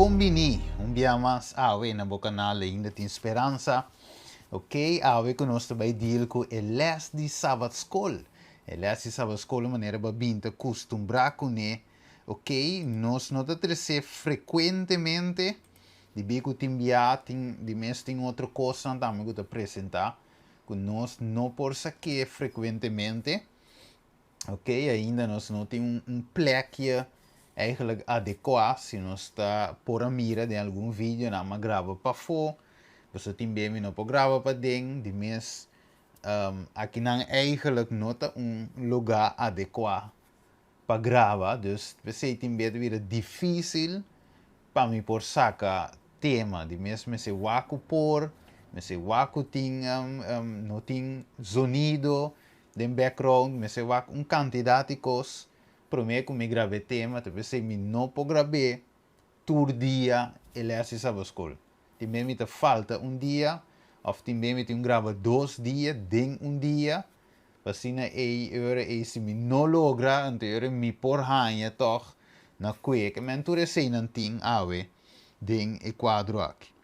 Bon bini un bia mas awe na bo kanal Ainda Tin Speransa. Ok, awe ku nos ta bai deal ku e les di Sabat Skol. E les di Sabat Skol manera bo a bin ta kustumbrá kuné. Ok, nos no ta tres'é frekuentemente, debí ku tin bia tin di mes tin otro kosnan tambe ku ta presentá ku nos no por sak'é frekuentemente. Ok, ainda nos no tin un plekje eigenlijk adekuá, si nos ta por a mira den algun videonan mi a graba pafó, pasobra tin bia mi no por graba paden, di mes akinan eigenlijk no ta un lugá adekuá pa graba, dus p'esei tin bia ta bira difísil pa mi por saka tema, di mes mester wak ku por, mester wak ku tin no tin zonido den background, mester wak un kantidat di kos promé ku mi graba e tema, ta p'esei mi no por grab'é tur dia e lès di sabaskol. Tin bes mi ta falta un dia òf tin bes mi tin graba dos dia den un dia, pa asina ei e ora ei si mi no logra anto e ora mi por haña tòg na kue ke men tur eseinan tin awe den e kuadro aki.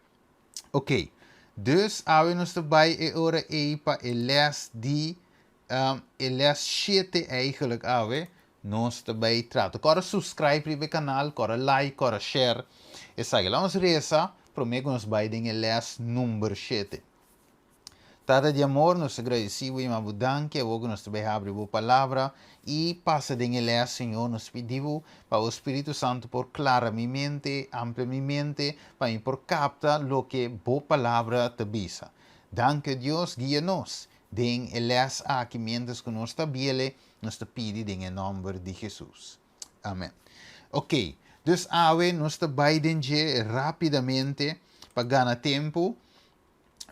Ok, dus awe nos ta bai e ora ei pa e lès di e lès shete eigenlijk awe nos ta bai trata. Kòrda subscribe riba e kanal, kòrda like, kòrda share esaki. Laga nos resa promé ku nos bai den e lès number shete. Tata di amor, nos ta gradisí bo i yama bo danki awor ku nos ta bai habri bo palabra i pasa den e lès, Señor. Nos pidi bo pa bo Spiritu Santu por klara mi mente, amplia mi mente, pa mi por kapta loke bo palabra ta bisa. Danki, o Dios, guia nos den e lès aki miéntras ku nos ta biele, nos ta pidi den e nòmber di Hesus. Amen. Ok, dus awe nos ta bai den dje rápidamente pa gana tempu.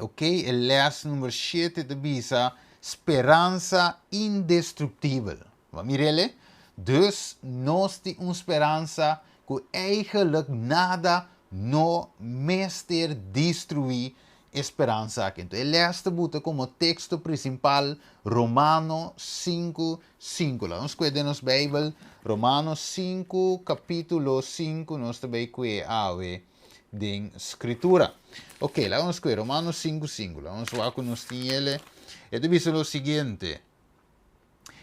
Ok, e les number 7 ta bisa speransa indestructibel. Bo a mir'el? Dus nos tin un speransa ku eigenlijk nada no mester destruí e speransa aki. Enton e les ta buta komo teksto prinsipal Romano 5, 5. Laga nos kue den nos Beibel, Romano 5, kapítulo 5, nos ta bai kue awe den Scritura. Ok, laga nos kue Romanos 5, 5. Laga nos wak ku nos tin ele. E ta bisa lo siguiente,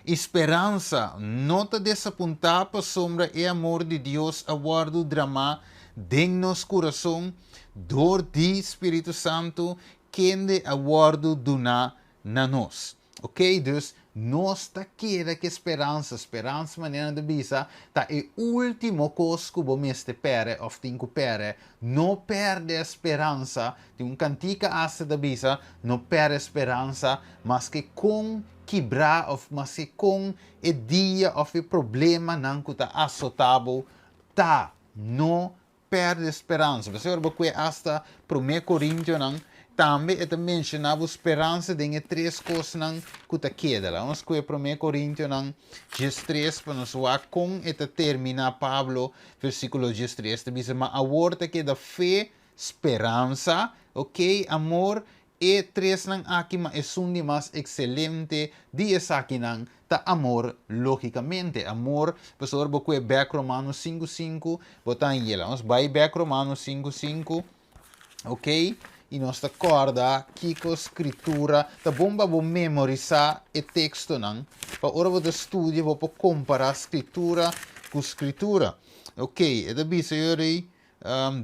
I speransa no ta desapuntá pasobra e amor di Dios a wòrdu dramá den nos kurason dor di Spiritu Santu, kende a wòrdu duná na nos. Ok, dus nos ta keda ku e speransa. Speransa, manera nan ta bisa, ta e último kos ku bo mester pèrdè òf tin ku pèrdè. No pèrdè speransa. Tin un kantika asta ta bisa, No pèrdè speransa, maske kon kibrá òf maske kon e dia òf e problemanan ku ta asotá bo ta. No pèrdè speransa. P'esei ora bo kue asta Promé Korintionan, tambe e ta menshoná bo speransa den e tres kosnan ku ta keda. Laga nos kue Promé Korintionan 13 pa nos wak kon e ta terminá Pablo versíkulo 13 ta bisa, Ma awor ta keda fe, speransa, oke, amor, E tresnan aki ma esun di mas ekselente di esakinan ta amor logikamente. Amor, pasobra bo kue bek Romanos sinku sinku, bo ta hañ'el. Nos bai bek Romanos sinku sinku, ok, i nos ta kòrda kiko Skritura ta bon pa bo memorisá e tekstonan, pa ora bo ta studia bo por kompará Skritura ku Skritura. Ok, e ta bisa yori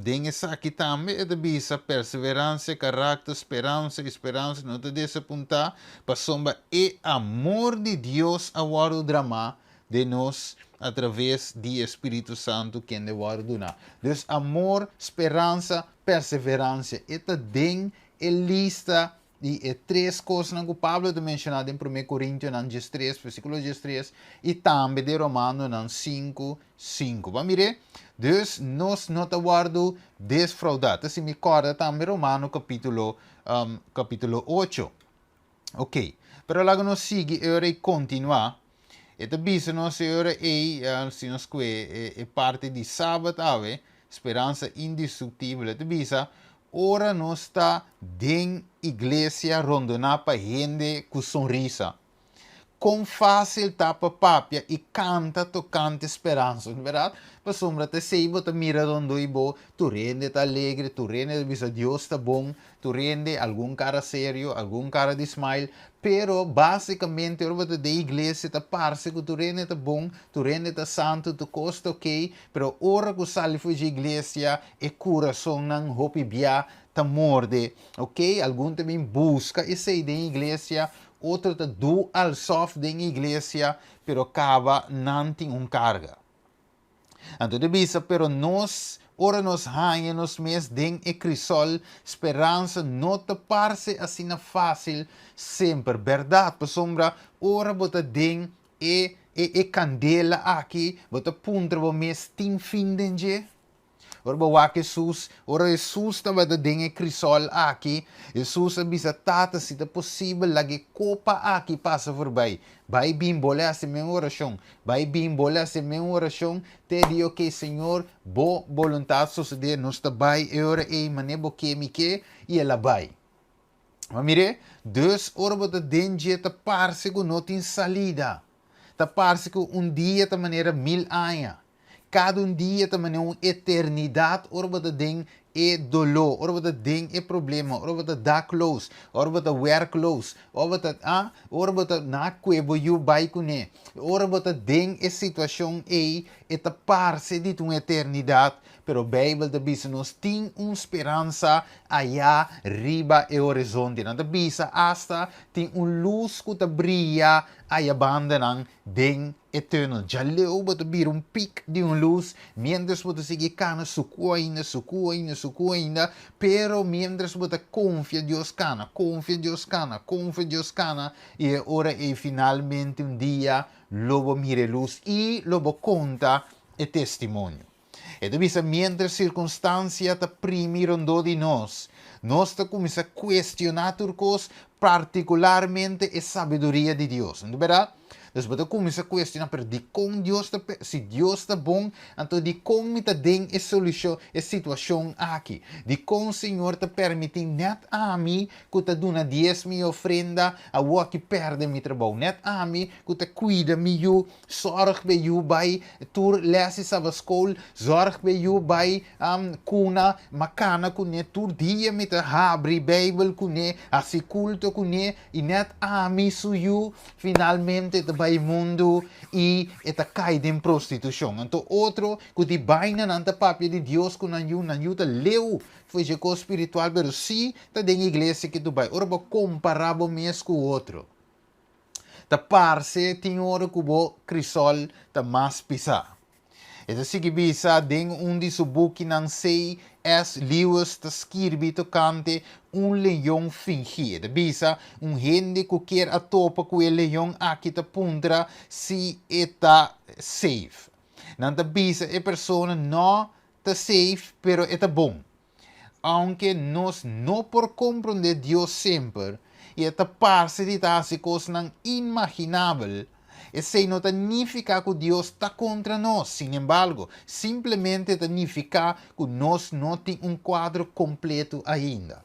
Den esaki tambe e ta bisa, Perseveransia, karakter, speransa i speransa no ta desapuntá, pasobra e amor di Dios a wòrdu dramá den nos atraves di e Spiritu Santu kende wòrdu duná. Dus amor, speransa, perseveransia, e ta den e lista di e tres kosnan ku Pablo ta menshoná den Promé Korintionan 13, versíkulo 13, i tambe den Romanonan 5, 5. Bo a mir'é? Dus nos no ta wòrdu desfraudá. Ta si mi kòrda tambe Romano kapítulo, um, kapítulo 8. Ok, pero laga nos sigui e ora ei kontinuá. E ta bisa nos e ora ei, uh, si nos kue e, e parti di sabat awe, speransa indestruktibel, e ta bisa, Ora nos ta den iglesia rondoná pa hende ku sonrisa. Kon fásil ta pa papia i kanta tokante speransa, no bèrdat? Pasobra ta esei bo ta mira rondó i bo, tur hende ta alegre, tur hende ta bisa Dios ta bon, tur hende, algun kara serio, algun kara di smile, pero básikamente ora bo ta den iglesia ta parse ku tur hende ta bon, tur hende ta santu, tur kos ta okey, pero ora ku sali for dje iglesia e kurasonnan hopi bia ta morde, okey, algun ta bin buska esei den iglesia, Otro ta du alsof den iglesia, pero kaba nan tin un karga. Anto ta bisa, pero nos, ora nos haña nos mes den e krisol, speransa no ta parse asina fásil semper. Bèrdat, pasobra ora bo ta den e e e kandela aki, bo ta puntra bo mes, tin fin den dje? Ora bo wak Hesus, ora Hesus tabata den e krisol aki, Hesus a bisa, Tata, si ta posibel, laga e kopa aki pasa forbei. Bai bin, bo le hasi men orashon. Bai bin, bo le hasi men orashon, te di, Ok, Señor, bo boluntat sosodé, nos ta bai e ora ei manera bo ke mi ke, i el a bai. Ma mir'é, dus ora bo ta den dje ta parse ku no tin salida. Ta parse ku un dia ta manera mil aña. Kada un dia ta manera un eternidat ora bo ta den e doló, ora bo ta den e problema, ora bo ta dakloos, ora bo ta werkloos, ora bo ta ah, ora bo ta na kue bo yu bai kuné. Ora bo ta den e situashon ei, e ta parse di ta un eternidat, pero Beibel ta bisa nos tin un speransa ayá riba e horizonte. Nan ta bisa asta tin un lus ku ta bria aya bandanan den e tunnel. Djaleu bo ta bira un pik di un lus mientras bo ta sigui kana suku ainda, suku ainda, suku ainda, pero mientras bo ta konfia Dios kana, konfia Dios kana, konfia Dios kana, i e ora ei finalmente un dia lo bo mira e lus i lo bo konta e testimonio. E ta bisa mientras sirkunstansia ta primi rondó di nos, nos ta kuminsá kuestioná tur kos, partikularmente e sabiduria di Dios. No ta bèrdat? Dus bo ta kuminsá kuestioná, pero dikon Dios ta si Dios ta bon, anto dikon mi ta den e solushon, e situashon aki? Dikon Señor ta permití nèt ami ku ta duna dies mi ofrenda awor aki pèrdè mi trabou? Nèt ami ku ta kuida mi yu Zorg be yu bai tur les di sabaschool, zorg be yu bai cuna, ma cana cune tur dia mi ta habri bijbel cune, haci culto cune y net ami su yu finalmente ta bai mundo y e ta cay den prostitucion. Anto otro cu di baina nan ta papia di Dios cu nan yu, nan yu ta leu for dje cos spiritual pero si ta den iglesia ke tu bai. Ora bo compara bo mes cu otro. Ta parse tin ora ku bo krisol ta mas pisá. E ta sigui bisa den un di su bukinan C. S. Lewis ta skirbi tokante un leon fingí. E ta bisa un hende ku kier a topa ku e leon aki ta puntra si e ta safe. Nan ta bisa e persona no ta safe pero e ta bon. Aunke nos no por komprondé Dios semper i e ta parse di ta hasi kosnan inmaginabel, esei no ta nifiká ku Dios ta kontra nos. Sinembargo, simplemente ta nifiká ku nos no tin un kuadro kompletu ainda.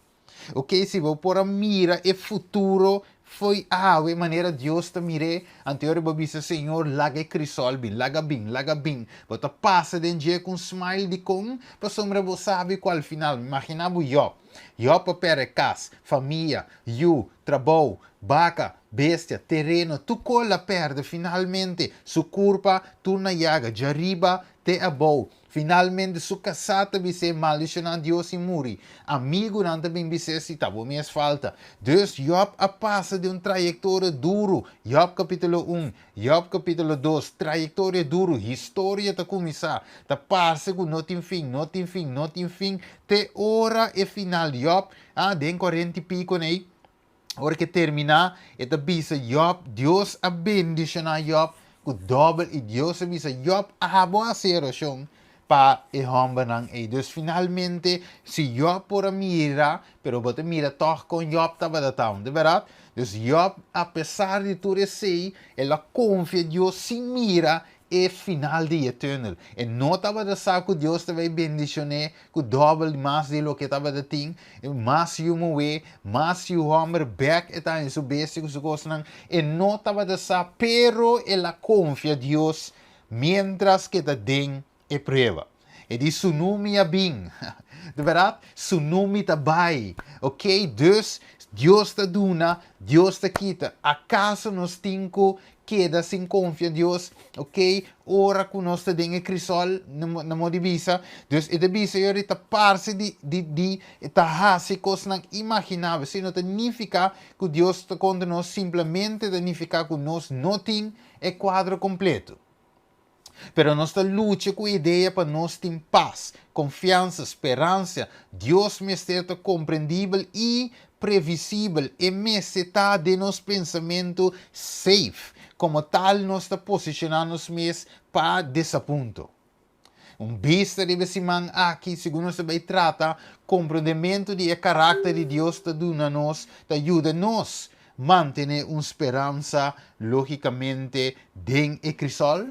Oke, si bo por a mira e futuro fo'i awe manera Dios ta mir'é, anteor bo bisa, Señor, laga e krisol bin, laga bin, laga bin. Bo ta pasa den dje ku un smile dikon? Pasobra bo sabi ku al final, imaginá bo Yòb. Yòb a pèrdè kas, famia, yu, trabou, baka, bestia, tereno, tur kos el a pèrdè. Finalmente, su kurpa tur na yaga, djariba te abou. Finalmente su kasá ta bis'é maldishoná Dios i muri. Amigunan ta bin bis'é si ta bo mes falta. Dus Jòb a pasa den un trayektoria duru. Jòb kapítulo un, Jòb kapítulo dos, trayektoria duru, historia ta kuminsá. Ta parse ku no tin fin, no tin fin, no tin fin, te ora e final. Jòb, ah, den kuarenta i piko nei, ora ku e terminá, e ta bisa Jòb, Dios a bendishoná Jòb ku dòbel i Dios a bisa Jòb, abo a hasi orashon pa e hòmbernan ei. Dus finalmente, si Jòb por a mira, pero bo ta mira tòg kon Jòb tabata ta, no ta bèrdat? Dus Jòb, apesar di tur esei, el a konfia Dios sin mira. e final di e tunnel. E no tabata sa ku Dios ta bai bendishon'é ku dòbel mas di loke e tabata tin, mas yu muhé, mas yu hòmber bèk e ta haña su bestia ku su kosnan. E no tabata sa, pero el a konfia Dios miéntras ku e ta den e prueba. E di sunu mi a bin. Di bèrdat, sunu mi ta bai. Ok, dus Dios ta duna, Dios ta kita. Akaso nos tin ku keda sin konfia Dios? Ok, ora ku nos ta den e krisol, na modo di bisa. Dus e ta bisa yori ta parse di di di e ta hasi kosnan imaginabel. Si no ta nifiká ku Dios ta kontra nos, simplemente ta nifiká ku nos no tin e kuadro kompleto. Pero nos ta lucha ku idea pa nos tin pas, konfiansa, speransa. Dios mester ta komprendibel i previsibel. E mester ta den nos pensamentu safe. Komo tal nos ta posishoná nos mes pa desapunto. Un bista riba e siman aki, segun nos ta bai trata komprendementu di e karakter di Dios ta duna nos, ta yuda nos Mantené un speransa lógikamente den e krisol?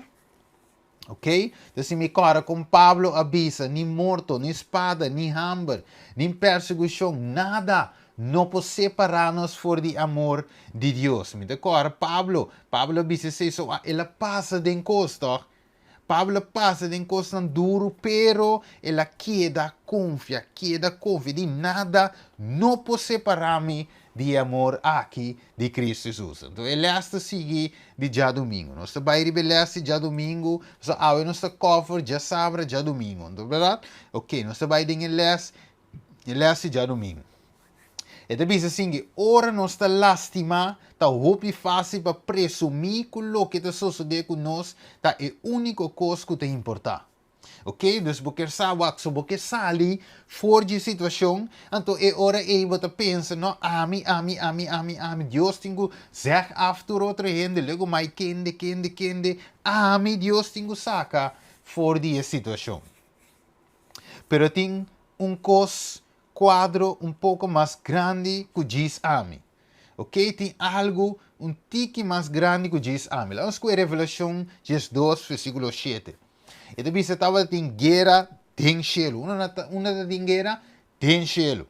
Ok, ta si mi kòrda kon Pablo a bisa, Ni morto, ni spada, ni hamber, ni persekushon, nada no por separá nos for di amor di Dios. Mi ta kòrda Pablo, Pablo a bisa esei, so el a pasa den kos, tòg? Pablo a pasa den kosnan duru, pero el a keda konfia, keda konfia di nada no por separá mi di e amor aki di Kristu Hesus. Anto e lès ta sigui di djadumingu. Nos ta bai riba e lès di djadumingu, pasobra awe nos ta kòfer djasabra, djadumingu. Anto bèrdat? Oke, nos ta bai den e lès, e lès di djadumingu. E ta bisa asin ora nos ta lastimá, ta hopi fásil pa presumí ku loke ta sosodé ku nos ta e úniko kos ku ta importá. Oké, dus bo kier sa wak, so bo ke sali for dje situashon, anto e ora ei bo ta pensa, no, ami, ami, ami, ami, ami, Dios tin ku zeg af tur otro hende, luego mai kende, kende, kende, ami Dios tin ku saka for di e situashon. Pero tin un kos kuadro un poko mas grandi ku djis ami. Ok, tin algu un tiki mas grandi ku djis ami. Laga nos skohe Revelashon 12 versíkulo 7. E ta bisa tabatin guera den shelu. Unda ta unda ta tin guera? Den shelu.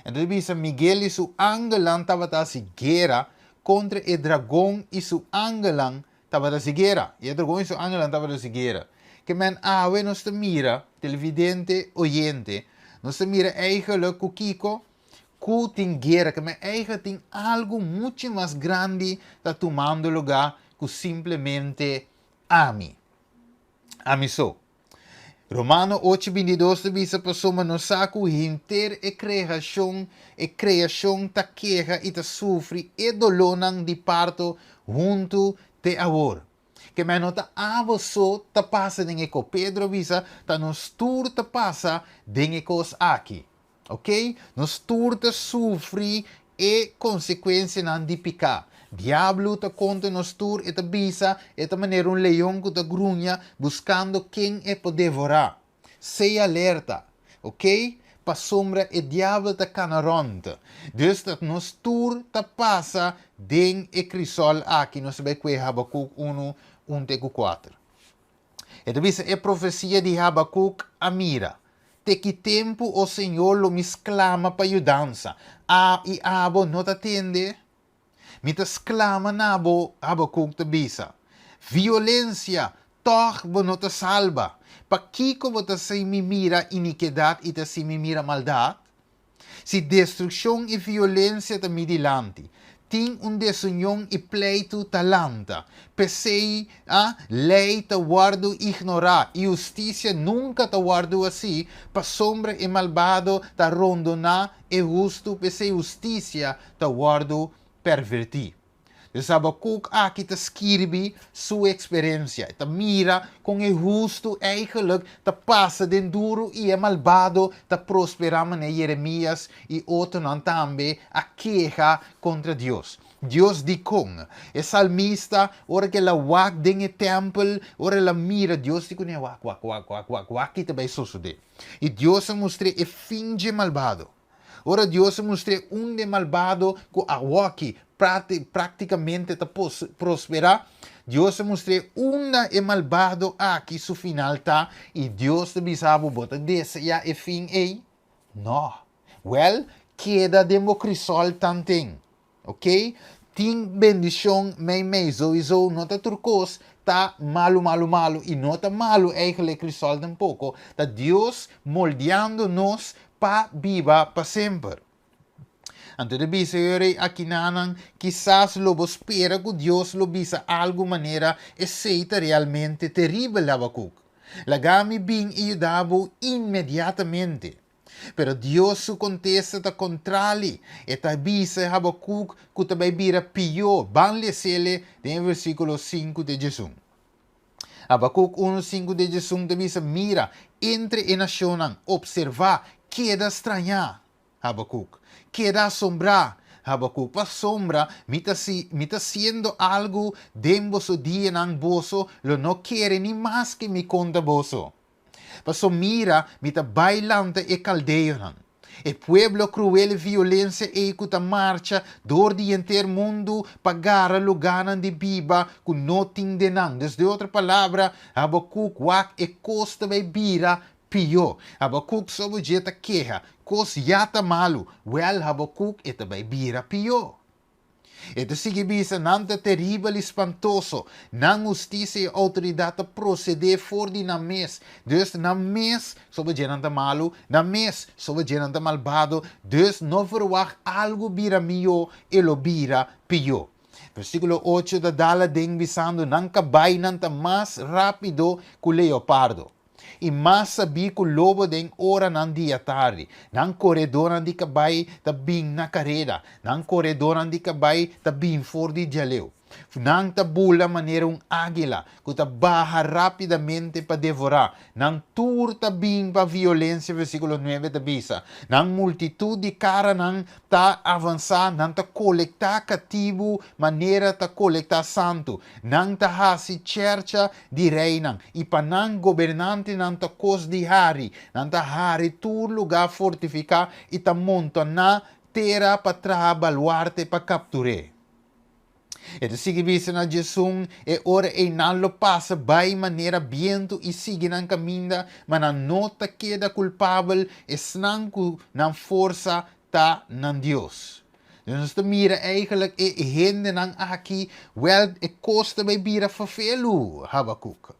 Enton ta bisa Miguel i su angelnan tabata hasi guera kontra e dragon i su angelnan tabata hasi guera. I e dragon i su angelnan tabata hasi guera. Ke men awe nos ta mira, televidente, oyente, nos ta mira eigenlijk ku kiko? Ku tin guera. Ke men eigenlijk tin algu muchu mas grandi ta tumando lugá ku simplemente ami. Ami so. Romano ocho 22 ta bisa, Pasobra nos sa ku henter e kreashon, e kreashon ta keha i ta sufri e dolónan di parto huntu te awor. Ke men no ta abo so ta pasa den e kos. Pedro a bisa, ta nos tur ta pasa den e kos aki. Ok? Nos tur ta sufri e konsekuensianan di piká. Diablo ta kontra nos tur, e ta bisa, e ta manera un leon ku ta gruña buskando ken e por devorá. Sea alerta, ok? Pasobra e diablo ta kana rònt. Dus ta nos tur ta pasa den e krisòl aki, nos ta bai kue Habakuk unu, un te ku kuater. E ta bisa e profesia di Habakuk a mira, Te ki tempu, o Señor, lo mi sklama pa yudansa, a i abo no ta tende? Mi ta sklama na bo, Habakuk ta bisa. Violensia, tòg bo no ta salba. Pakiko bo ta hasi mi mira inikedat i ta hasi mi mira maldat? Si destrukshon i violensia ta mi dilanti, tin un desunion i pleitu ta lanta. P'esei, a, lei ta wòrdu ignorá i hustisia nunka ta wòrdu hasí, pasobra e malbado ta rondoná e hustu, p'esei hustisia ta wòrdu pervertí. Dus Habakuk aki ta skirbi su eksperensia. E ta mira kon e hustu eigenlijk ta pasa den duru i e malbado ta prosperá manera Jeremias i otronan tambe a keha kontra Dios. Dios dikon? E salmista ora ku el a wak den e tèmpel, ora el a mira Dios di kuné, wak, wak, wak, wak, wak, wak ki ta bai sosodé. I Dios a mustr'é e fin dje malbado. Ora Dios a mustr'é un de malbado ku awoki práktikamente ta prosperá, Dios a mustr'é unda e malbado aki su final ta i Dios ta bisa bo, bo ta deseá e fin ei? No. Wèl, keda den bo krisòl tanten. Ok? Tin bendishon meimei. Souiso no ta tur kos ta malu malu malu i no ta malu eigenlijk krisòl tampoko. Ta Dios moldeando nos pa biba pa semper. Anto ta bisa e rei akinanan, Kisas lo bo spera ku Dios lo bisa algu manera esei ta realmente teribel, Habakuk. Laga mi bin i yuda bo inmediatamente. Pero Dios su kontesta ta kontrali. E ta bisa Habakuk ku ta bai bira pió. Ban les'ele den e versíkulo sinku te diesun. Habakuk unu, sinku te diesun ta bisa, Mira, entre e nashonnan, opservá, keda strañá. Habakuk, keda asombrá. Habakuk, pasobra mi ta si, mi ta siendo algu den boso dianan, boso lo no kere ni maske mi konta boso. Paso mira, mi ta bai lanta e kaldeonan, e pueblo kruel i violensia ei ku ta marcha dor di henter mundu pa gara lugánan di biba ku no tin den nan. Dus den otro palabra, Habakuk wak e kos ta bai bira pió. Habakuk sobo dje ta keha, kos ya ta malu. Wèl, Habakuk, e ta bai bira pió. E ta sigui bisa, Nan ta teribel i spantoso. Nan hustisia i outoridat ta prosedé for di nan mes. Dus, nan mes soba dje nan ta malu, nan mes soba dje nan ta malbado. Dus, no verwagt algu bira mihó, e lo bira pió. Versíkulo ocho ta dal aden bisando, Nan kabainan ta mas rápido ku leopardo. I mas sabí ku lobo den oranan di atardi. Nan koredónan di kabai ta bin na kareda, nan koredónan di kabai ta bin for di djaleu. Nan ta bula manera un águila ku ta baha rápidamente pa devorá. Nan tur ta bin pa violensia, versíkulo nuebe ta bisa. Nan multitut di karanan ta avansá, nan ta kolektá katibu manera ta kolektá santu. Nan ta hasi chèrcha di reinan, i pa nan gobernantenan ta kos di hari. Nan ta hari tur lugá fortifiká i ta montoná tera pa traha baluarte pa kaptur'é. E ta sigui bisa na Jesun, E ora ei nan lo pasa bai manera bientu i sigui nan kaminda, ma nan no ta keda kulpabel, esnan ku nan forsa ta nan Dios. Dus nos ta mira eigenlijk e hendenan aki, wel e kos ta bai bira ferfelu, Habakuk.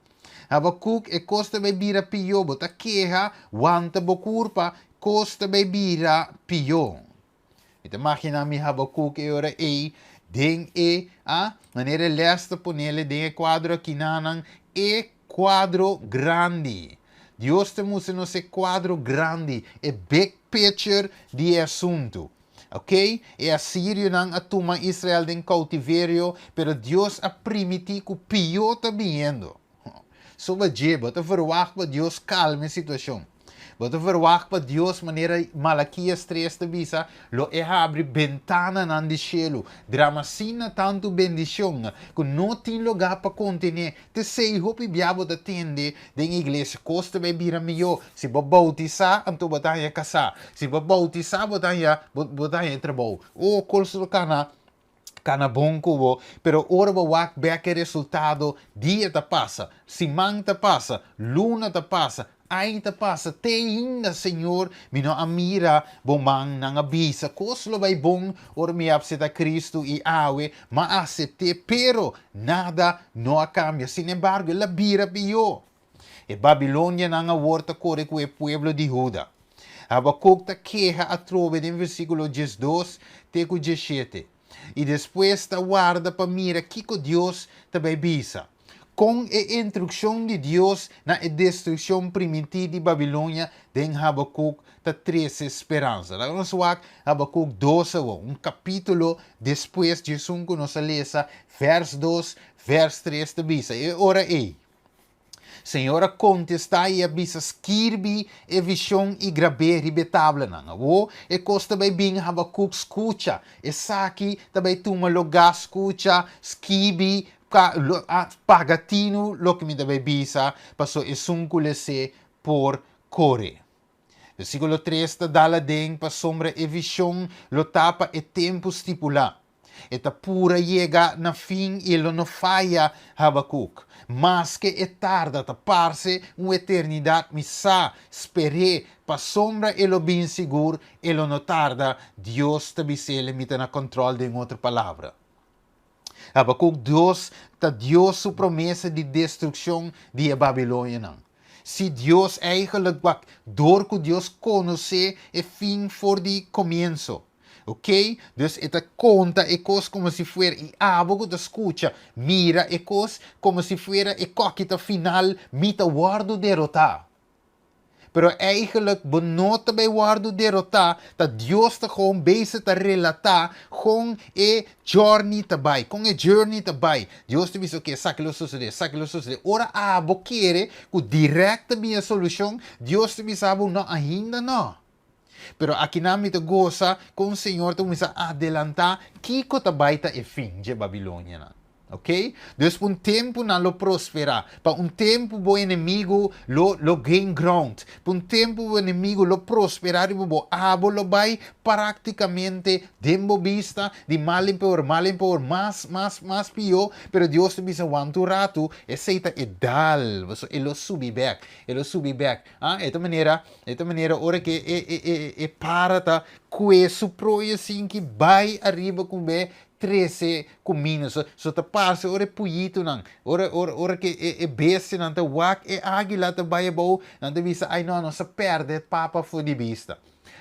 Habakuk, e kos ta bai bira pió, bo ta keha, wanta bo kurpa, kos ta bai bira pió. Mi ta magina mi Habakuk e ora ei den e, ah, manera e les ta ponele den e kuadro akinanan, e kuadro grandi. Dios ta mustra nos e kuadro grandi, e big picture di e asuntu. Ok, e asirionan a tuma Israel den koutiverio, pero Dios a primití ku pió ta biniendo. Soba dje, bo ta verwagt pa Dios kalma e situashon. Bo ta verwagt pa Dios, manera Malakias tres ta bisa, lo e habri bentananan di shelu, drama asina tantu bendishon ku no tin lugá pa kontené. T'esei hopi bia bo ta tende den iglesia, kos ta bai bira mihó. Si bo boutisá, anto bo ta haña kasá. Si bo boutisá, bo ta haña, bo ta haña e trabou. O, kos lo kana, kana bon ku bo. Pero ora bo wak bek e resultado, dia ta pasa, siman ta pasa, luna ta pasa, Ai ta pasa te ainda, Señor, mi no a mira bo man, nan a bisa, Cos lo bai bon ora mi apseta Cristo i awe m'a acept'é, pero nada no a cambia. Sin embargo, el a bira pió. E babilonianan awor ta core cu e pueblo di Huda. Habacuc ta keha atrobe den versiculo 12 te cu 17. I despues ta warda pa mira kiko Dios ta bai bisa. Kon e instrukshon di Dios na e destrukshon primintí di Babilonia den Habakuk ta trese speransa? Laga nos wak Habakuk dos awor, un kapítulo despues dje esun ku nos a lesa, vèrs dos, vèrs tres ta bisa, E ora ei, Señor a kontestá i a bisa, Skirbi e vishon i grab'é riba e tablanan. Awor e kos ta bai bin, Habakuk, skucha! Esaki ta bai tuma lugá, skucha, skibi, paga tinu loke mi ta bai bisa, pasobra esun ku les'é por kore. Versíkulo tres ta dal aden, Pasobra e vishon lo ta pa e tempu stipulá. E ta pura yega na fin i lo no faya Habakuk. Maske e tarda ta parse un eternidat mi sa sper'é pasobra e lo bin sigur e lo no tarda Dios ta bis'el mi ta na kòntròl den otro palabra. Habakuk Dios ta Dios su promesa di destrukshon di e babilonianan. Si Dios eigenlijk wak dor ku Dios konosé e fin for di komienso. Ok, dus e ta konta e kos komo si fuera i abo ku ta skucha mira e kos komo si fuera e koki ta final mi ta wòrdu derotá. Pero eigenlijk bo no ta bai wòrdu derotá, ta Dios ta gewoon bezig ta relatá kon e journey ta bai, kon e journey ta bai. Dios ta bisa ok esaki lo sosodé, esaki lo sosodé. Ora abo kere ku dirèkt ta bin e solushon, Dios ta bisa bo no ainda no. Pero akinan mi ta gosa kon Señor ta kuminsá adelantá kiko ta bai ta e fin dje babilonianan. Ok? Dus pa un tempu nan lo prosperá, pa un tempu bo enemigu lo lo gain ground, pa un tempu bo enemigu lo prosperá riba bo, abo lo bai práktikamente den bo bista di mal en peor, mal en peor, mas, mas, mas pió, pero Dios ta bisa wanta un ratu, esei ta e dal, pasobra e lo subi bèk, e lo subi bèk. Ah, e ta manera E ta manera ora ke e e e e para ta kue su prooi asin ki bai ariba ku be trese kuminda. So so ta parse ora e puyitunan, ora ora ora ke e e bestianan ta wak e águila ta bai abou, nan ta bisa, ai no, nos a pèrdè papa for di bista.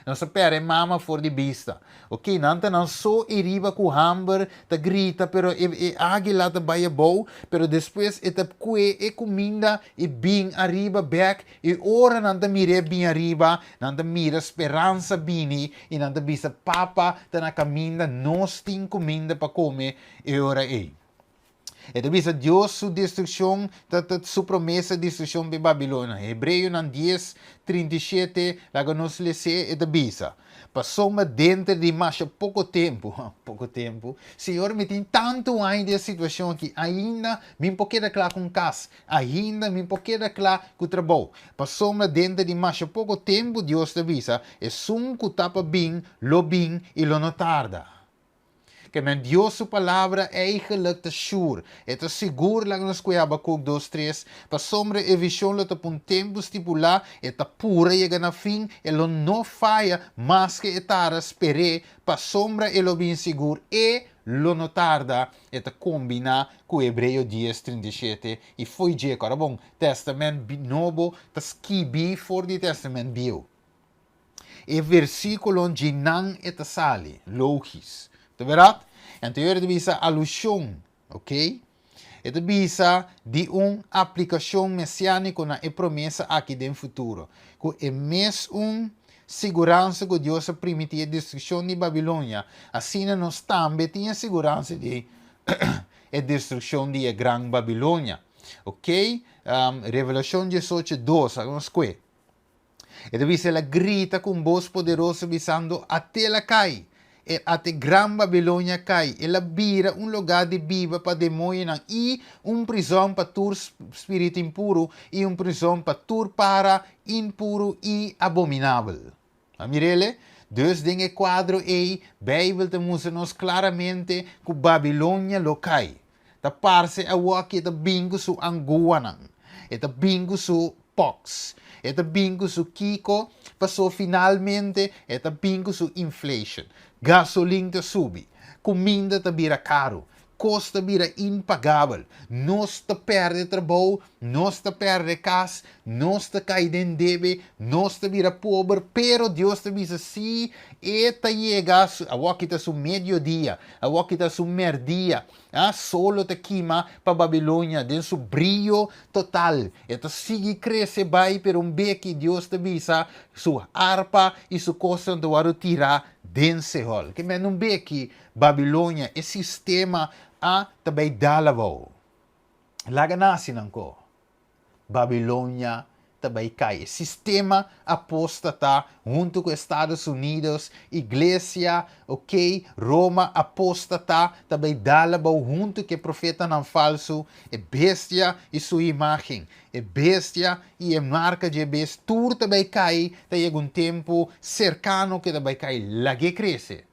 Nos a pèrdè e mama for di bista. Ok, nan ta nan so ei riba ku hamber ta grita, pero e e águila ta bai abou, pero despues e ta kue e kuminda i bin ariba bèk I ora nan ta mir'é bin ariba, nan ta mira speransa bini i nan ta bisa, Papa ta na kaminda, nos tin kuminda pa kome e ora ei. E ta bisa, Dios su destrukshon ta ta su promesa destrukshon p'e Babilonia. Hebreonan dies, 37, laga nos les'é, e ta bisa, Pasobra denter di masha poko tempu, poko tempu, Señor mi tin tantu aña den e situashon aki, ainda mi por keda kla ku un kas, Ainda mi por keda kla ku trabou, pasobra denter di masha poko tempu Dios ta bisa, Esun ku ta pa bin, lo bin i lo no tarda. Ke men Dios su palabra eigenlijk ta sure, e ta sigur, laga nos kue Habakuk dos tres, pasobra e vishon lo ta pa un tempu stipulá, e ta pura yega na fin, e lo no faya, maske e tarda, sper'é, pasobra e lo bin sigur, e lo no tarda. E ta kombiná ku Hebreo dies, 37 i fo'i dje. Kòrda bon, Tèstamènt Nobo ta skibí for di Tèstamènt Bieu. E versíkulonan dje nan e ta sali, lógis. Ta bèrdat? Anto e ta bisa alushon, ok? E ta bisa di un aplikashon mesiániko na e promesa aki den futuro, ku e mes un siguransa ku Dios a primintí e destrukshon di Babilonia, asina nos tambe tin e siguransa di e destrukshon di e Gran Babilonia. Ok, Revelashon 18, 2, laga nos kue. E ta bisa, El a grita ku un bos poderoso, bisando, Ate el a kai! E ate Gran Babilonia a kai! El a bira un lugá di biba pa demoñonan i un prizòn pa tur spiritu impuru i un prizòn pa tur para impuru i abominabel. A mir'el? Dus den e kuadro ei, Beibel ta mustra nos klaramente ku Babilonia lo kai. Ta parse awoki e ta bin ku su anguanan, e ta bin ku su pox, e ta bin ku su kiko, paso finalmente e ta bin ku su inflation. Gasolin ta subi, kuminda ta bira karu, kos ta bira impagabel, nos ta pèrdè trabou, nos ta pèrdè kas, nos ta kai den debe, nos ta bira pober, pero Dios ta bisa si e ta yega, awoki ta su mediodia, awoki ta su mèrdia, A Solo ta kima pa Babilonia den su brio total. E ta sigui krese bai, pero un beki Dios ta bisa su arpa i su kosnan ta wòrdu tirá den Sehol. Ke men un beki Babilonia, e sistema a ta bai dal abou. Laga nasi nan ko. Babilonia ta bai kai. E sistema apóstata huntu ku Estados Unidos, iglesia, ok, Roma apóstata ta bai dal abou huntu ku e profetanan falsu, e bestia i su imágen, e bestia i e marka dje bes, tur ta bai kai, ta yega un tempu serkano ku e ta bai kai. Lag'é krese.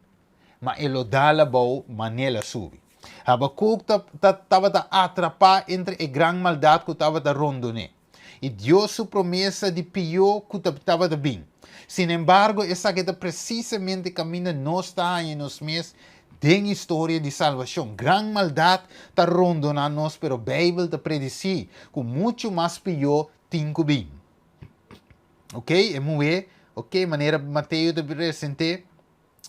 ma e lo dal abou manera el a subi. Habakuk ta tabata atrapá entre e gran maldat ku tabata rondon'é i Dios su promesa di pió ku tabata bin. Sinembargo, esaki ta presisamente kaminda nos ta haña nos mes den historia di salbashon. Gran maldat ta rondoná nos, pero Beibel ta predisí ku muchu mas pió tin ku bin. Ok, e muhé, ok, manera Mateo ta present'é,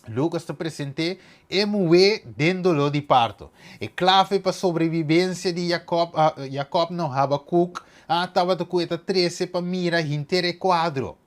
Lucas ta present'é e muhé den doló di parto. E klave pa sobrebibensia di Jacob, Jacob no, Habakuk, tabata ku e ta trese pa mira henter e kuadro.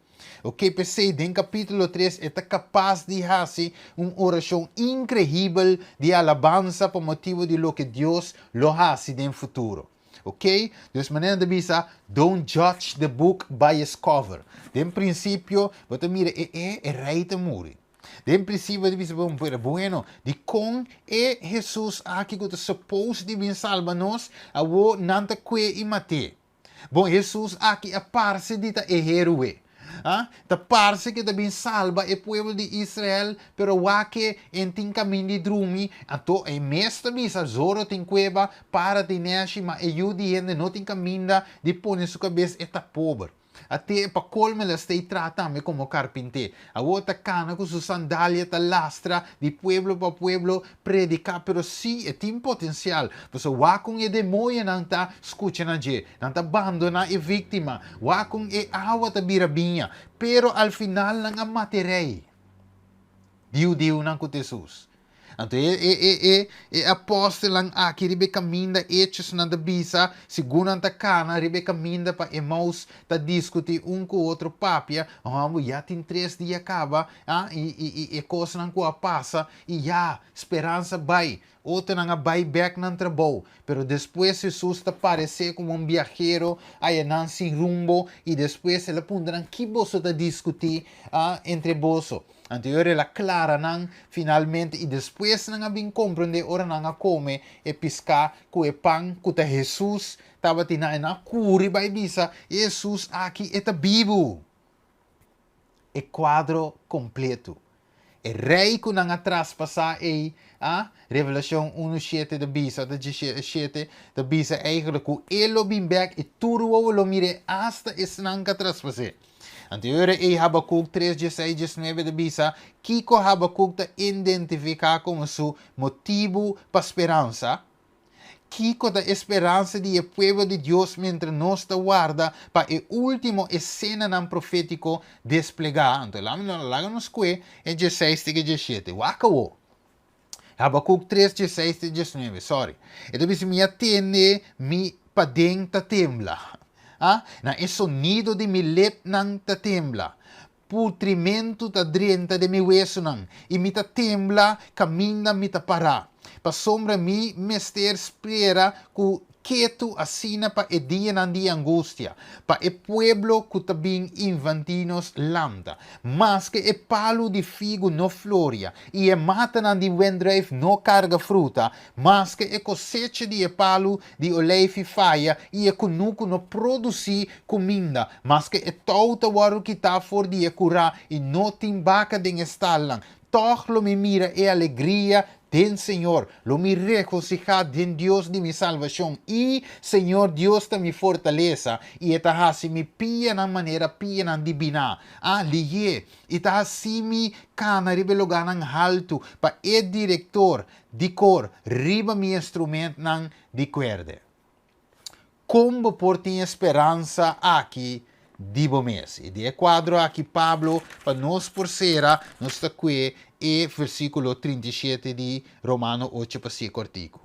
Ok, p'esei den kapítulo tres e ta kapas di hasi un orashon inkreibel di alabansa pa motibu di loke Dios lo hasi den futuro. Ok, dus manera nan ta bisa, Don't judge the book by its cover. Den prinsipio bo ta mira e e e rei ta muri. Den prinsipio bo ta bisa, bon, pero bueno, dikon e Hesus aki ku ta supposed di bin salba nos, awor nan ta kue i mat'é? Bon, Hesus aki a parse di ta e héroe. A Ta parse ku e ta bin salba e pueblo di Israel, pero wak e en tin kamin di drumi. Anto e mes ta bisa, Zoro tin kueba, para tin nèshi, ma e yu di hende no tin kaminda di pone su kabes, e ta pober. A te pa kolme el a stay traha tambe komo karpinté. Awor ta kana ku su sandalia ta lastra di pueblo pa pueblo prediká, pero sí e tin potensial, pasobra wak kon e demoñonan ta skucha na dje, nan ta bandoná e víktima, wak kon e awa ta bira biña, pero al final nan a mata e rei di hudiunan ku ta Hesus. Anto e e e e e apòstelnan aki riba e kaminda Hechosnan ta bisa, segun nan ta kana riba e kaminda pa Emaus ta diskutí un ku otro papia, Hòmber, ya tin tres dia kaba, a i i i e kosnan ku a pasa, i ya, speransa bai. Otronan a bai bèk nan trabou, pero despues Hesus ta paresé komo un biahero aya nan sin rumbo, i despues el a puntra nan, Ki boso ta diskutí, a, entre boso? Anto e ora el a klara nan finalmente i despues nan a bin komprendé ora nan a kome e piská ku e pan ku ta Hesus tabatin nan. E nan a kuri bai bisa, E Hesus aki e ta bibu! E kuadro kompletu. E rei ku nan a traspasá ei, a, Revelashon unu shete ta bisa, ta djeshete, ta bisa eigentlik ku e lo bin bèk i tur wowo lo mir'é asta esnan ku a traspas'é. Anto e ora ei Habakuk tres dieseis diesnuebe ta bisa kiko Habakuk ta identifiká komo su motibu pa speransa, Kiko ta e speransa di e pueblo di Dios miéntras nos ta warda pa e último esenanan profétiko desplegá? Anto laga nos kue e dieseis te ku e diesshete. Wak awor. Habakuk tres dieseis te diesnuebe, sorry. E ta bisa, Mi a tende mi paden ta tembla. Ah, na e sonido di mi lepnan ta tembla. Putrimentu ta drenta den mi wesunan, i mi ta tembla kaminda mi ta pará. Pasobra mi mester spera ku ketu asina pa e dianan di angustia, pa e pueblo ku ta bin invadí nos lanta. Maske e palu di figu no floria i e matanan di wendruif no karga fruta, maske e kosecha di e palu di oleifi faya i e kunuku no produsí kuminda, maske e tou ta wòrdu kitá for di e kurá i no tin baka den e stalnan, tòg lo mi mira e alegria den Señor, lo mi regosihá den Dios di mi salbashon. I Señor Dios ta mi fortalesa, i e ta hasi mi pianan manera pianan di biná. A lihé, i ta hasi mi kana riba e lugánan haltu pa e direktor di kor riba mi instrumentnan di kuerde. Kon bo por tin e speransa aki di bo mes? I di e kuadro aki Pablo pa nos por sera, nos ta kue e versíkulo 37 di Romano ocho pa sie kòrtiku.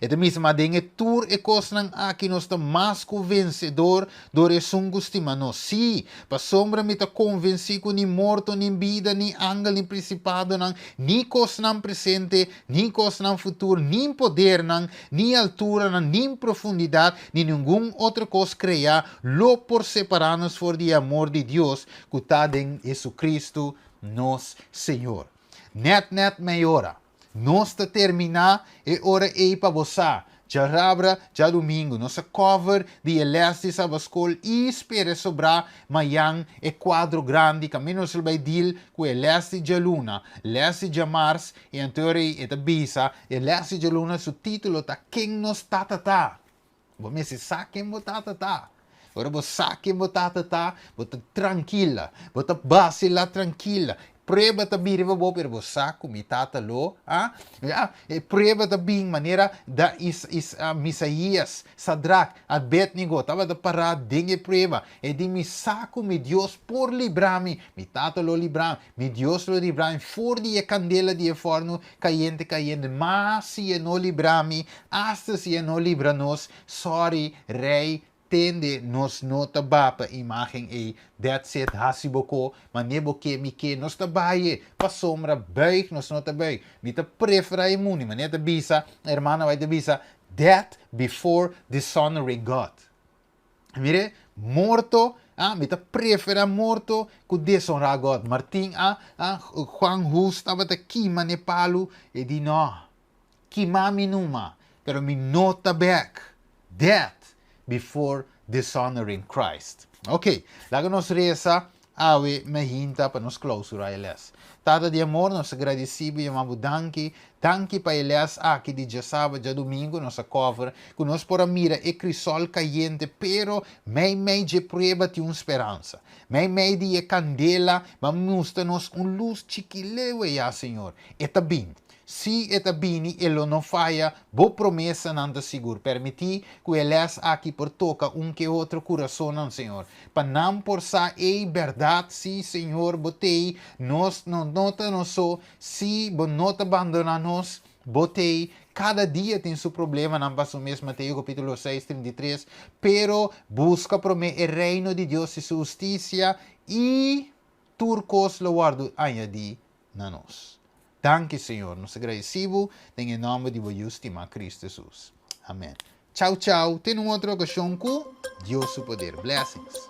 E ta bisa, Ma den e tur e kosnan aki nos ta mas ku vensedor dor esun ku stima nos. Sí, pasobra mi ta konvensí ku ni morto, ni bida, ni angel, ni prinsipadonan, ni kosnan presente, ni kosnan futuro, ni podernan, ni alturanan, ni profundidat, ni ningun otro kos kreá lo por separá nos for di e amor di Dios ku ta den Jesucristo nos Señor. Nèt nèt mei ora. Nos ta terminá e ora ei pa bo sa. Djarabra, djadumingu nos a cover di e les di Sabaskol i spera e sobrá mayan e kuadro grandi kaminda nos lo bai deal ku e les di djaluna, les di djamars i anto rei e ta bisa e les di djaluna su título ta Ken nos Tata Ta? Bo mester sa ken bo tata ta. Ora bo sa ken bo tata ta, bo ta trankila, bo ta basila trankila. Prueba ta bin riba bo, pero bo sa ku mi tata lo, ah, ah, e prueba ta bin manera da is, is, ah, Misaías, Sadrak, Abednego tabata pará den e prueba. E di, Mi sa ku mi Dios por libra mi, mi tata lo libra mi, mi Dios lo libra mi for di e kandela di e fòrnu kayente kayente. Ma si e no libra mi, Asta si e no libra nos, sorry, Rey, tende, nos no ta ba pa imagen ey, that's it, haci bo ko, mane bo ke, mi ke, nos ta baye, pasobra buig nos no ta buig, mi ta prefera e muni, mane ta bisa, hermana White ta bisa, death before dishonoring God. Mire, morto, ah, mi ta prefera morto ku deshonra God. Martin, ah, ah, Juan Hus tabata kima n'e palu, e di no, Kima mi numa, pero mi no ta bek. Death before dishonoring Christ. Ok, laga nos resa awe mehinta pa nos clausura e les. Tata di amor, nos ta gradeci bo y yama bo danki. Danki pa e les aki di djasaba, djadumingo nos a cover cu nos por a mira e crisol cayente, pero mei mei dje prueba tin un speransa. Mei mei di e candela ba mustra nos un luz chikilewe ya, Señor. E ta bin. Si e ta bini, e lo no faya, bo promesanan ta sigur. Permití ku e lès aki por toka un ke otro kurasonnan, Señor, pa nan por sa ei bèrdat, sí, Señor, bo t'ei, nos no no ta nos so, sí, bo no ta bandoná nos, bo t'ei, kada dia tin su problemanan pa su mes, Mateo kapítulo seis, 33, pero buska promé e reino di Dios i su hustisia, i tur kos lo wòrdu añadí na nos. Danki Señor, nos ta gradeci bo den e nomber di bo Yu stima Cristo Jesus. Amen. Chau chau, te na un otro ocasion cu Dios su poder. Blessings.